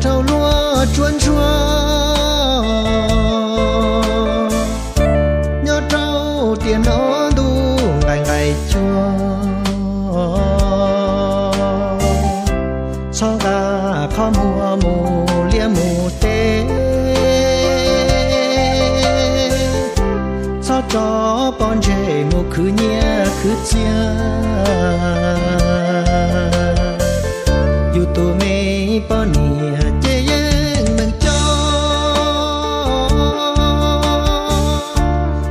Rau luag tsuab ntsuag nyob rau tiam no ntuj nqaim nqaim cuag, txhob nqa qhov muag mus liaj mus teb, txhob tso pob ntseg mus khwv nyiaj khwv txiaj. Yus tus me poj niam ces yeej meem coj,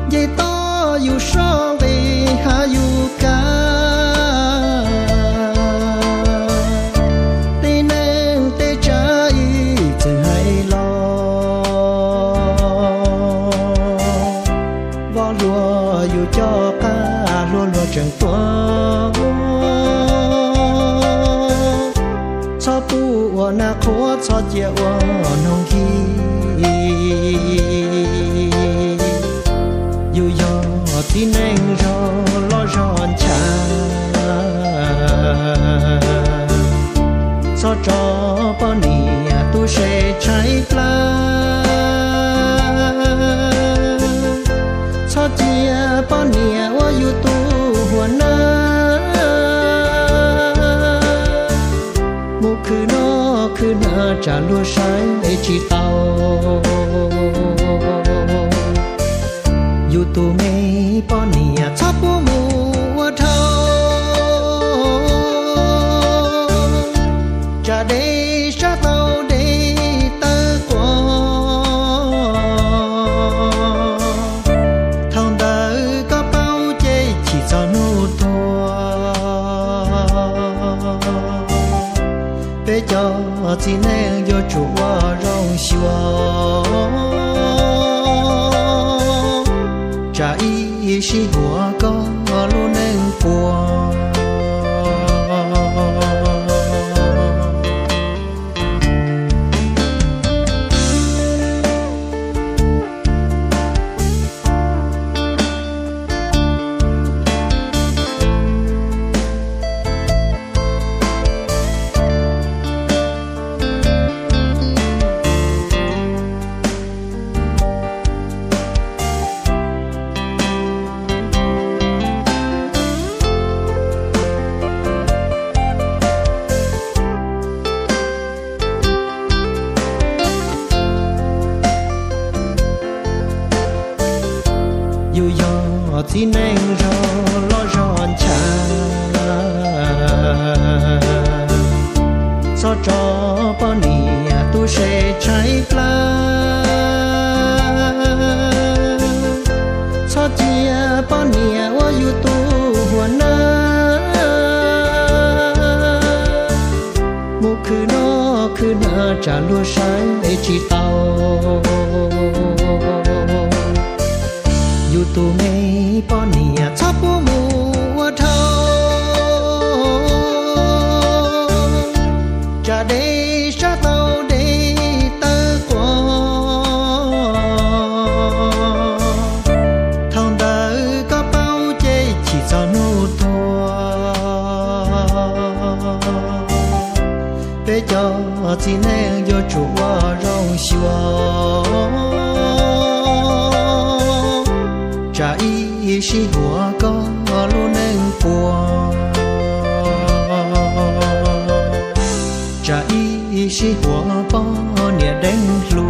nce toj yus soj nqis hav yus kav. Tej neeg tej tsav ib txwm hais los, voj hlua yus coj qab hlua luag tseem tuag. Txhob pub ua nag qhuav, txhob cia ua noog khi. Yus yog txiv neej zog loj zog nchav, txhob tso poj niam tu se tshaib plab. Txhob cia poj niam ua yus tus hua nab, mus khwv noj khwv hnav tsam luag saib tsis tau. Yus tus me poj niam txhob pub mus ua dhau, tsam dej sab tau dej tawg quas. Thaum ntawd koj paub ces chim txog hnub tuag. Peb cov txiv neej yuav tsum ua zoo xyuas, tsam ib sij huam koj lub neej puas. Yus yog txiv neej zog loj zog nchav, txhob tso poj niam tu se tshaib plab. Txhob cia poj niam ua yus tus hua nab, mus khwv noj khwv hnav tsam luag saib tsis tau. Yus tus me poj niam txhob pub mus ua dhau, tsam dej sab tau dej tawg quas. Thaum ntawd koj paub ces chim txog hnub tuag. Peb cov txiv neej yuav tsum ua zoo xyuas, tsam ib sij huam koj lub neej puas. Tsam ib sij huam poj niam deev hlu,